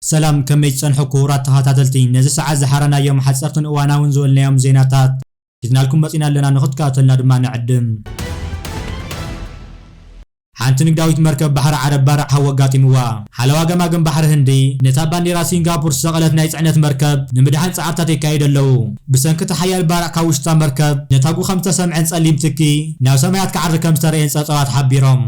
ሰላም፣ ከመይ ትጸንሑ ክቡራት ተኸታተልቲ? ነዚ ሰዓት ዝሓረናዮም ሓጸርትን እዋናውን ዝበልናዮም ዜናታት ሒዝናልኩም መጺና ኣለና፣ ንኽትከታተልና ድማ ንዕድም። ሓንቲ ንግዳዊት መርከብ ባሕሪ ዓረብ ባርዕ ሃው ኣጋጢምዋ። ሓለዋ ገማግም ባሕሪ ህንዲ ነታ ባንዴራ ሲንጋፖር ዝሰቐለት ናይ ጽዕነት መርከብ ንምድሓን ጻዕርታት የካይዱ ኣለዉ። ብሰንኪ እቲ ሓያል ባርዕ ካብ ውሽጣ መርከብ ነታጉ ከም ዝተሰምዐን ጸሊም ትኪ ናብ ሰማያት ክዓርግ ከም ዝተረእየን ጸብጻባት ሓቢሮም።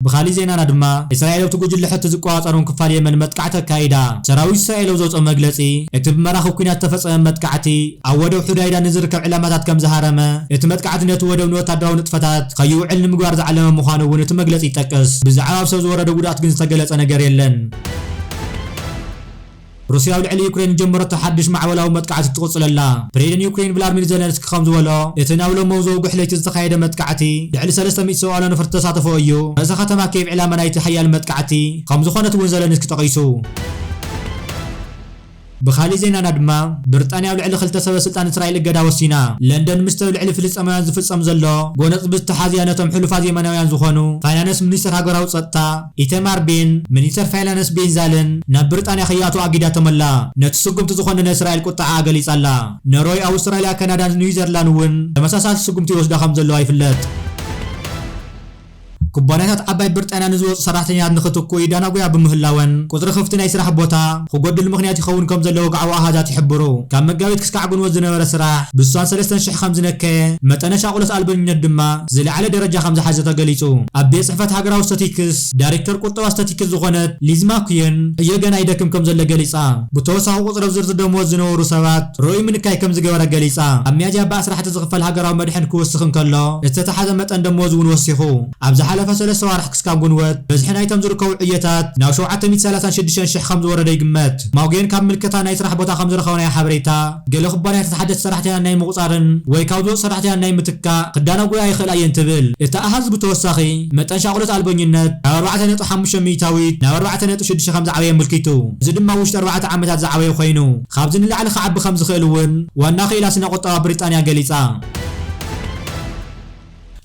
ብኻሊእ ዜናና ድማ፣ እስራኤል ኣብቲ ጉጅለ ሕቲ ዝቆጻጸሮም ክፋል የመን መጥቃዕቲ ኣካይዳ። ሰራዊት እስራኤል ኣብ ዘውጽኦ መግለጺ፣ እቲ ብመራኽብ ኲናት ዝተፈጸመ መጥቃዕቲ ኣብ ወደብ ሑዳይዳ ንዝርከብ ዕላማታት ከም ዝሃረመ፣ እቲ መጥቃዕቲ ነቲ ወደብ ንወታደራዊ ንጥፈታት ከይውዕል ንምግባር ዝዓለመ ምዃኑ እውን እቲ መግለጺ ይጠቅስ። ብዛዕባ ኣብ ሰብ ዝወረደ ጉድኣት ግን ዝተገለጸ ነገር የለን። ሩስያ ኣብ ልዕሊ ዩክሬን ዝጀመረቶ ሓድሽ ማዕበላዊ መጥቃዕቲ ትቕጽል ኣላ። ፕሬዚደንት ዩክሬን ቭላድሚር ዜለንስኪ ከም ዝበሎ፣ እቲ ናብ ሎሚ ዘውግሕ ለይቲ ዝተኻየደ መጥቃዕቲ ልዕሊ ሰለስተ ሚእቲ ሰብኣዊ ነፈርቲ ዝተሳተፎ እዩ። ርእሰ ከተማ ኬቭ ዕላማ ናይቲ ሓያል መጥቃዕቲ ከም ዝኾነት እውን ዘለንስኪ ጠቒሱ። ብኻሊእ ዜናና ድማ፣ ብሪጣንያ ኣብ ልዕሊ ክልተ ሰበ ስልጣን እስራኤል እገዳ ወሲና። ለንደን ምስቲ ኣብ ልዕሊ ፍልስጤማውያን ዝፍጸም ዘሎ ጎነጽ ብዝተሓዝያ ነቶም ሕሉፋት የመናውያን ዝኾኑ ፋይናንስ ሚኒስተር ሃገራዊ ጸጥታ ኢተማር ቤን፣ ሚኒስተር ፋይናንስ ቤንዛልን ናብ ብሪጣንያ ከይኣትዉ ኣጊዳቶም ኣላ። ነቲ ስጉምቲ ዝኾነ ንእስራኤል ቁጥዓኣ ገሊጻ ኣላ። ኖርወይ፣ ኣውስትራልያ፣ ካናዳን ኒውዚላንድ እውን ተመሳሳሊ ስጉምቲ ይወስዳ ከም ዘለዋ ይፍለጥ። ኩባንያታት ዓባይ ብሪጣንያ ንዝወጹ ሰራሕተኛታት ንኽትክኡ ይዳናጎያ ብምህላወን፣ ቁጽሪ ክፍቲ ናይ ስራሕ ቦታ ክጎድል ምኽንያት ይኸውን ከም ዘሎ ወግዓዊ ኣሃዛት ይሕብሩ። ካብ መጋቢት ክሳዕ ግንቦት ዝነበረ ስራሕ ብ ስሳን ሰለስተን ሽሕ ከም ዝነከየ፣ መጠነ ሻቕሎት ኣልበኝነት ድማ ዝለዓለ ደረጃ ከም ዝሓዘ ተገሊጹ። ኣብ ቤት ጽሕፈት ሃገራዊ ስታቲክስ ዳይሬክተር ቁጠባ ስታቲክስ ዝኾነት ሊዝ ማኩየን፣ ዕዮ ገና ይደክም ከም ዘሎ ገሊጻ። ብተወሳኺ፣ ቁጽሪ ኣብ ዝርዝር ደመወዝ ዝነበሩ ሰባት ርኡይ ምንካይ ከም ዝገበረ ገሊጻ። ኣብ ሚያዝያ ብኣስራሕቲ ዝኽፈል ሃገራዊ መድሕን ክውስኽ እንከሎ፣ ዝተተሓዘ መጠን ደመወዝ እውን ወሲኹ። ኣብ ዝሓለፈ ሰለስተ ዋርሕ ክስካብ ግንቦት፣ ብዝሒ ናይቶም ዝርከቡ ዕዮታት ናብ ሸውዓተ ሚእቲ ሰላሳን ሽዱሽተን ሽሕ ከም ዝወረደ ይግመት። ማጉየን ካብ ምልከታ ናይ ስራሕ ቦታ ከም ዝረኸብናዮ ሓበሬታ፣ ገለ ኩባንያታት ሓደስቲ ሰራሕተኛታት ናይ ምቑጻርን ወይ ካብ ዝወጹ ሰራሕተኛታት ናይ ምትካእ ክዳናጎያ ይኽእላ እየን ትብል። እቲ ኣሃዝ ብተወሳኺ፣ መጠን ሻቕሎት ኣልበኝነት ካብ ኣርባዕተ ነጥቢ ሓሙሽተ ሚእታዊት ናብ ኣርባዕተ ነጥቢ ሽዱሽተ ከም ዝዓበየ ኣመልኪቱ። እዚ ድማ ኣብ ውሽጢ ኣርባዕተ ዓመታት ዝዓበየ ኮይኑ፣ ካብዚ ንላዕሊ ክዓቢ ከም ዝኽእል እውን ዋና ክኢላ ስነ ቁጠባ ብሪጣንያ ገሊጻ።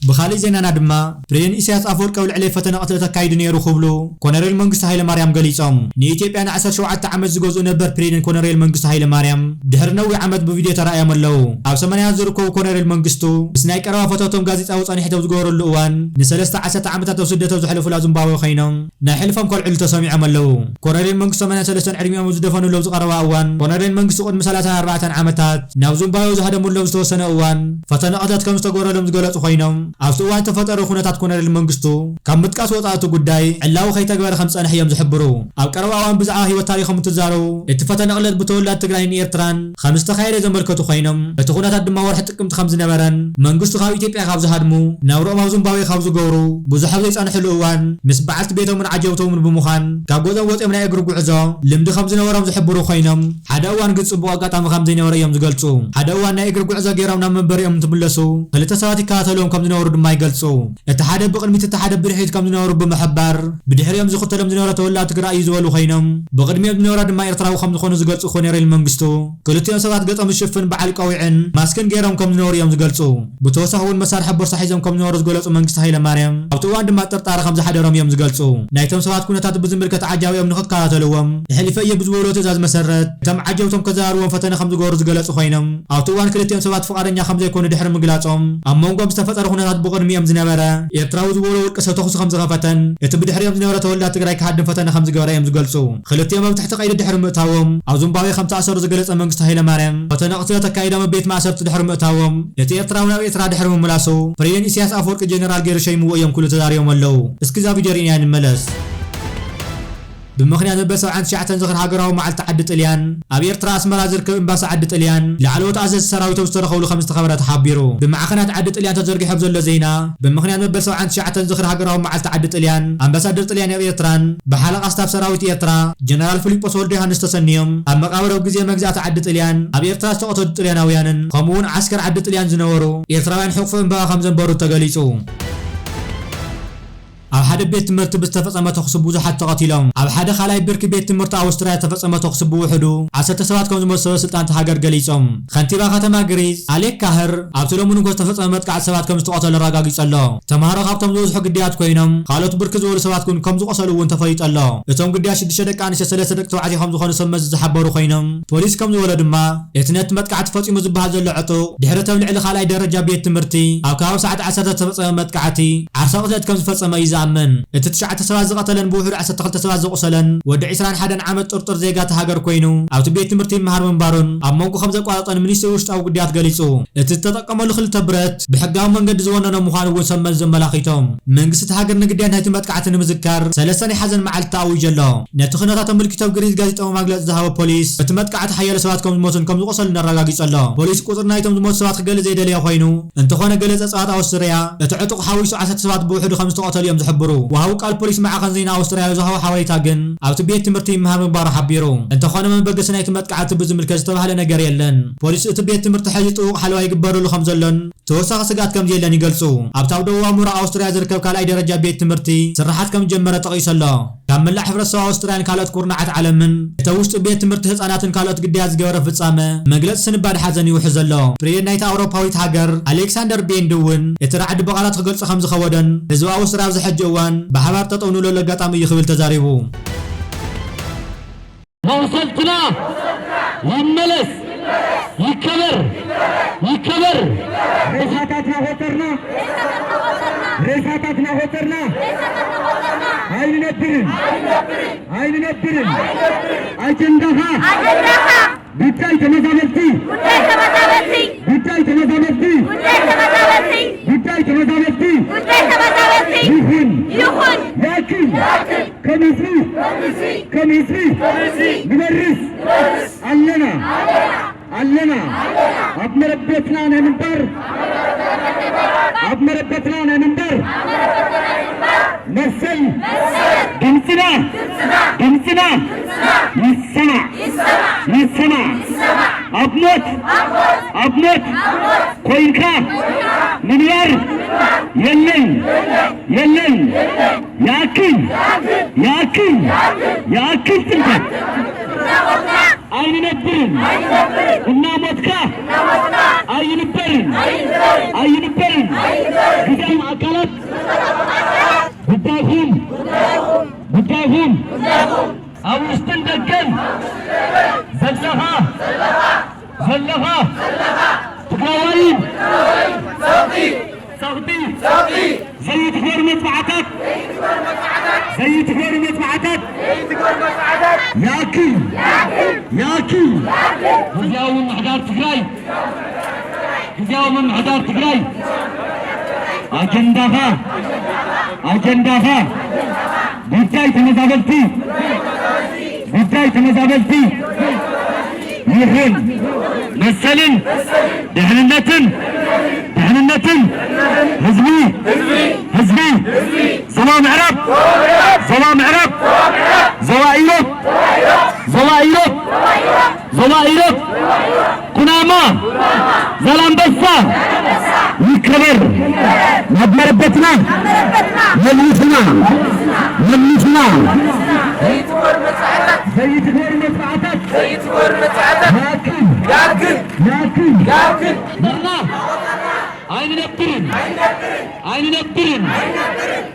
ብኻሊእ ዜናና ድማ፣ ፕሬዚደንት ኢሳያስ ኣፈወርቂ ኣብ ልዕለይ ፈተነ ቅትለት ኣካይዱ ነይሩ ክብሉ ኮነሬል መንግስቱ ሃይለማርያም ገሊጾም። ንኢትዮጵያ ንዓሰርተ ሸውዓተ ዓመት ዝገዝኡ ነበር ፕሬዚደንት ኮነሬል መንግስቱ ሃይለማርያም ድሕሪ ነዊሕ ዓመት ብቪድዮ ተራእዮም ኣለዉ። ኣብ ሰማንያ ዝርከቡ ኮነሬል መንግስቱ፣ ምስ ናይ ቀረባ ፈተውቶም ጋዜጣዊ ጸኒሕቲ ኣብ ዝገበረሉ እዋን፣ ንሰለስተ ዓሰርተ ዓመታት ኣብ ስደት ኣብ ዘሕለፉላ ዚምባብዌ ኮይኖም፣ ናይ ሕልፎም ከልዕሉ ተሰሚዖም ኣለዉ። ኮነሬል መንግስቱ ሰማንያን ሰለስተን ዕድሚኦም ኣብ ዝደፈኑሉ ኣብዚ ቀረባ እዋን፣ ኮነሬል መንግስቱ ቅድሚ ሰላሳን ኣርባዕተን ዓመታት ናብ ዚምባብዌ ዝሃደሙሎም ዝተወሰነ እዋን፣ ፈተነ ቅትለት ከም ዝተገበረሎም ዝገለጹ ኮይኖም፣ ኣብቲ እዋን ዝተፈጠረ ኩነታት ኮነሬል መንግስቱ ካብ ምጥቃስ ወጻኢ እቲ ጉዳይ ዕላዊ ከይተግበረ ከም ዝጸንሐ እዮም ዝሕብሩ። ኣብ ቀረባ እዋን ብዛዕባ ህይወት ታሪኾም እንትዛረቡ፣ እቲ ፈተነ ቅትለት ብተወላዲ ትግራይን ኤርትራን ከም ዝተኻየደ ዘመልከቱ ኮይኖም፣ እቲ ኩነታት ድማ ወርሒ ጥቅምቲ ከም ዝነበረን መንግስቱ ካብ ኢትዮጵያ ካብ ዝሃድሙ ናብርኦም ኣብ ዚምባብዌ ካብ ዝገብሩ ብዙሕ ኣብ ዘይጸንሕሉ እዋን፣ ምስ በዓልቲ ቤቶምን ዓጀብቶምን ብምዃን ካብ ገዝኦም ወጺኦም ናይ እግሪ ጉዕዞ ልምዲ ከም ዝነበሮም ዝሕብሩ ኮይኖም፣ ሓደ እዋን ግን ጽቡቕ ኣጋጣሚ ከም ዘይነበረ እዮም ዝገልጹ። ሓደ እዋን ናይ እግሪ ጉዕዞ ገይሮም ናብ መንበሪኦም እንትምለሱ፣ ክልተ ሰባት ይከታተልዎም ከም ዝነበሩ ድማ ይገልጹ። እቲ ሓደ ብቕድሚት እቲ ሓደ ብድሕሪት ከም ዝነበሩ ብምሕባር፣ ብድሕሪኦም ዝኽተሎም ዝነበረ ተወላዲ ትግራይ እዩ ዝበሉ ኮይኖም፣ ብቕድሚኦም ዝነበረ ድማ ኤርትራዊ ከም ዝኾኑ ዝገልጹ ኮነሬል መንግስቱ፣ ክልቲኦም ሰባት ገጾም ዝሽፍን በዓል ቀዊዕን ማስክን ገይሮም ከም ዝነበሩ እዮም ዝገልጹ። ብተወሳኺ እውን መሳርሒ ቦርሳ ሒዞም ከም ዝነበሩ ዝገለጹ መንግስቲ ሃይለማርያም፣ ኣብቲ እዋን ድማ ጥርጣረ ከም ዝሓደሮም እዮም ዝገልጹ። ናይቶም ሰባት ኩነታት ብዝምልከት ዓጃቢኦም ንኽከታተልዎም፣ የሕሊፈ እየ ብዝበልዎ ትእዛዝ መሰረት፣ እቶም ዓጀብቶም ከዘራርብዎም ፈተነ ከም ዝገበሩ ዝገለጹ ኮይኖም፣ ኣብቲ እዋን ክልቲኦም ሰባት ፍቓደኛ ከም ዘይኮኑ ድሕሪ ምግላጾም፣ ኣብ መንጎኦም ዝተፈጠረ ኩነታት ብቕድሚኦም ዝነበረ ኤርትራዊ ዝበሎ ውልቀ ሰብ ተኹሲ ከም ዝኸፈተን፣ እቲ ብድሕሪኦም ዝነበረ ተወላዲ ትግራይ ክሃድም ፈተነ ከም ዝገበረ እዮም ዝገልጹ። ክልቲኦም ኣብ ትሕቲ ቀይዲ ድሕሪ ምእታዎም፣ ኣብ ዚምባብዌ ከም ተኣሰሩ ዝገለጸ መንግስቲ ሃይለማርያም፣ ፈተነ ቅትለት ኣካይዶም ኣብ ቤት ማእሰርቲ ድሕሪ ምእታዎም፣ እቲ ኤርትራዊ ናብ ኤርትራ ድሕሪ ምምላሱ፣ ፕሬዚደንት ኢሳያስ ኣፈወርቂ ጀነራል ገይሩ ሸይምዎ እዮም ክብሉ ተዛሪቦም ኣለዉ። እስኪ እዛ ቪድዮ ርኢናያ ንመለስ። ብምኽንያት መበል ሰብዓን ትሽዓተን ዝኽሪ ሃገራዊ መዓልቲ ዓዲ ጥልያን፣ ኣብ ኤርትራ ኣስመራ ዝርከብ ኤምባሲ ዓዲ ጥልያን ላዕለዎት ኣዘዝቲ ሰራዊት ኣብ ዝተረኸብሉ ከም ዝተኸበረ ተሓቢሩ። ብማዕኸናት ዓዲ ጥልያን ተዘርጊሑ ኣብ ዘሎ ዜና፣ ብምኽንያት መበል ሰብዓን ትሽዓተን ዝኽሪ ሃገራዊ መዓልቲ ዓዲ ጥልያን፣ ኣምባሳደር ጥልያን ኣብ ኤርትራን ብሓለቓ ስታፍ ሰራዊት ኤርትራ ጀነራል ፊሊጶስ ወልደዮሃንስ ተሰንዮም፣ ኣብ መቓብር ኣብ ግዜ መግዛእቲ ዓዲ ጥልያን ኣብ ኤርትራ ዝተቐተሉ ጥልያናውያንን፣ ከምኡ እውን ዓስከር ዓዲ ጥልያን ዝነበሩ ኤርትራውያን ሕቑፊ ዕምባባ ከም ዘንበሩ ተገሊጹ። ኣብ ሓደ ቤት ትምህርቲ ብዝተፈጸመ ተኹሲ ብዙሓት ተቐቲሎም። ኣብ ሓደ ካልኣይ ብርኪ ቤት ትምህርቲ ኣውስትርያ ዝተፈጸመ ተኹሲ ብውሕዱ ዓሰርተ ሰባት ከም ዝሞቱ ሰበ ስልጣን እታ ሃገር ገሊጾም። ከንቲባ ከተማ ግሪዝ ኣሌክ ካህር ኣብቲ ሎሚ ንግሆ ዝተፈጸመ መጥቃዕቲ ሰባት ከም ዝተቐተሉ ኣረጋጊጹ ኣሎ። ተምሃሮ ካብቶም ዝበዝሑ ግዳያት ኮይኖም፣ ካልኦት ብርክት ዝበሉ ሰባት እውን ከም ዝቖሰሉ እውን ተፈሊጡ ኣሎ። እቶም ግዳያት ሽዱሽተ ደቂ ኣንስትዮ ሰለስተ ደቂ ተባዕትዮ ከም ዝኾኑ ሰብ መዚ ዝሓበሩ ኮይኖም፣ ፖሊስ ከም ዝበሎ ድማ እቲ ነቲ መጥቃዕቲ ፈጺሙ ዝበሃል ዘሎ ዕጡቕ ድሕሪ እቶም ልዕሊ ካልኣይ ደረጃ ቤት ትምህርቲ ኣብ ከባቢ ሰዓት ዓሰርተ ዝተፈጸመ መጥቃዕቲ ዓርሰ ቅትለት ከም ዝፈጸመ እዩ ዝኣምን። እቲ ትሽዓተ ሰባት ዝቐተለን ብውሕዱ ዓሰርተ ክልተ ሰባት ዘቑሰለን ወዲ ዕስራን ሓደን ዓመት ጥርጡር ዜጋ እታ ሃገር ኮይኑ ኣብቲ ቤት ትምህርቲ ይመሃር ምንባሩን ኣብ መንጎ ከም ዘቋረጸን ሚኒስትሪ ውሽጣዊ ጉዳያት ገሊጹ። እቲ ዝተጠቀመሉ ክልተ ብረት ብሕጋዊ መንገዲ ዝወነነ ምዃኑ እውን ሰብ መዚ ኣመላኺቶም። መንግስቲ እታ ሃገር ንግዳያት ናይቲ መጥቃዕቲ ንምዝካር ሰለስተ ናይ ሓዘን መዓልቲ ኣዊጁ ኣሎ። ነቲ ኩነታት ኣመልኪቱ ኣብ ግሪዝ ጋዜጣዊ መግለጺ ዝሃበ ፖሊስ፣ እቲ መጥቃዕቲ ሓያሎ ሰባት ከም ዝሞቱን ከም ዝቖሰሉን ኣረጋጊጹ ኣሎ። ፖሊስ ቁጽሪ ናይቶም ዝሞቱ ሰባት ክገልጽ ዘይደለየ ኮይኑ፣ እንተኾነ ገለ ጸብጻባት ኣውስትርያ እቲ ዕጡቕ ሓዊሱ ዓሰርተ ሰባት ብውሕዱ ከም ዝተቐተሉ እዮም ዝሕብሩ። ወሃቢ ቃል ፖሊስ ማዕኸን ዜና ኣውስትርያ ዝሃቦ ሓበሬታ ግን ኣብቲ ቤት ትምህርቲ ይመሃር ምንባሩ ሓቢሩ። እንተኾነ መበገሲ ናይቲ መጥቃዕቲ ብዝምልከት ዝተባህለ ነገር የለን። ፖሊስ እቲ ቤት ትምህርቲ ሕዚ ጥቡቕ ሓለዋ ይግበረሉ ከም ዘሎን ተወሳኺ ስግኣት ከም ዘየለን ይገልጹ። ኣብቲ ኣብ ደቡባዊ ምብራቕ ኣውስትርያ ዝርከብ ካልኣይ ደረጃ ቤት ትምህርቲ ስርሓት ከም ዝጀመረ ጠቒሱ ኣሎ። ካብ መላእ ሕብረተሰብ ኣውስትርያን ካልኦት ኩርናዓት ዓለምን እታ ውሽጢ ቤት ትምህርቲ ህጻናትን ካልኦት ግዳያት ዝገበረ ፍጻመ መግለጺ ስንባደ ሓዘን ይውሕዝ ዘሎ። ፕሬዝደንት ናይታ ኣውሮፓዊት ሃገር ኣሌክሳንደር ቤንድ እውን እቲ ራዕዲ ብቓላት ክገልጾ ከም ዝኸበዶን ህዝቢ ኣውስትርያ ኣብዚ ሕጂ እዋን ብሓባር ጠጠው ንብለሉ ኣጋጣሚ እዩ ክብል ተዛሪቡ። መቑሰልትና ይመለስ፣ ይከበር፣ ይከበር። ሬሳታትና ቆጸርና፣ ሬሳታትና ቆጸርና ኣይንነብርን፣ ኣይንነብርን። ኣጀንዳኻ፣ ኣጀንዳኻ ጉዳይ ተመዛበልቲ፣ ጉዳይ ተመዛበልቲ፣ ጉዳይ ተመዛበልቲ፣ ጉዳይ ተመዛበልቲ፣ ጉዳይ ተመዛበልቲ፣ ጉዳይ ተመዛበልቲ ይኹን፣ ይኹን። ያክል፣ ያክል። ከም ህዝቢ፣ ከም ህዝቢ፣ ከም ህዝቢ፣ ከም ህዝቢ ንበርስ፣ ንበርስ ኣለና፣ ኣለና። ኣለና። ኣብ መረበትና ናይ ምንባር፣ ኣብ መረበትና ናይ ምንባር መሰል፣ መሰል ድምፅና፣ ድምፅና፣ ድምፅና ይሰማዕ፣ ይሰማዕ፣ ይሰማዕ። ይሰማዕ። ኣብ ሞት፣ ኣብ ሞት፣ ኣብ ሞት፣ ኣብ ሞት ኮይንካ ኮይንካ ምንባር ምንባር የለን፣ የለን። የለን። ያክል፣ ያክል፣ ያክል፣ ያክል ጽንፈት። እናሞትካ፣ እናሞትካ፣ እናሞትካ፣ እናሞትካ ኣይንበርን፣ ኣይንበርን፣ ኣይንበርን። ኣይንበርን። ግዳም ኣካላት ጉዳይኹም፣ ጉዳይኹም፣ ጉዳይኹም፣ ጉዳይኹም ኣብ ውሽጥን ደገን ዘለኻ፣ ዘለኻ፣ ዘለኻ ትግራዋይ፣ ትግራዋይ፣ ጸቕጢ፣ ጸቕጢ፣ ጸቕጢ፣ ጸቕጢ፣ ዘይትግበር መጽናዕታት፣ ዘይትግበር መጽናዕታት፣ ዘይትግበር መጽናዕታት፣ ዘይትግበር መጽናዕታት፣ ያኪ፣ ያኪ፣ ያኪ፣ ያኪ፣ ግዝያዊ ምምሕዳር ትግራይ፣ ግዝያዊ ምምሕዳር ትግራይ፣ ኣጀንዳኻ፣ ኣጀንዳኻ፣ ጉዳይ ተመዛበልቲ፣ ጉዳይ ተመዛበልቲ፣ ይኹን መሰልን ድሕንነትን፣ ድሕንነትን ህዝቢ፣ ህዝቢ ዞባ ምዕራብ፣ ዞባ ምዕራብ፣ ዞባ ኢሮብ፣ ዞባ ኢሮብ፣ ዞባ ኢሮብ፣ ኩናማ፣ ዛላምበሳ ይከበር። ናብ መረበትና መልሱና፣ መልሱና። ዘይትግበር መጽናዕታት፣ ዘይትግበር መጽናዕታት ያክል፣ ያክል፣ ያክል፣ ያክል። ኣይንነብርን፣ ኣይንነብርን።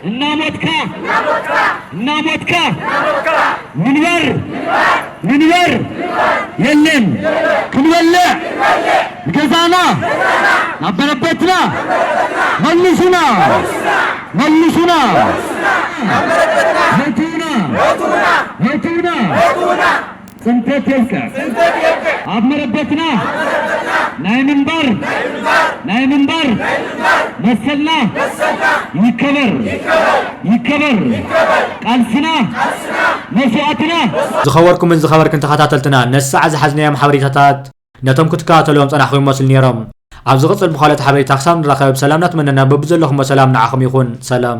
እናሞትካ፣ እናሞትካ፣ እናሞትካ ምንባር፣ ምንባር የለን። ክንበልዕ ንገዛና፣ ናብ መረበትና መልሱና፣ መልሱና። ሞቱና፣ ሞቱና፣ ጽንተት የብቅዕ። ኣብ መረበትና ናይ ምንባር፣ ናይ ምንባር መሰልና ይከበር፣ ይከበር። ቃልስና፣ መስዋእትና። ዝኸበርኩምን ዝኸበርክን ተኸታተልትና፣ ነዚ ሰዓት ዝሓዝናዮም ሓበሬታታት ነቶም ክትከታተልዎም ጸናሕኩም ይመስሉ ነይሮም። ኣብ ዝቕጽል ብኻልኦት ሓበሬታ ክሳብ ንራኸብ፣ ሰላም እናተመነና፣ በብዘለኹሞ ሰላም ንዓኹም ይኹን። ሰላም።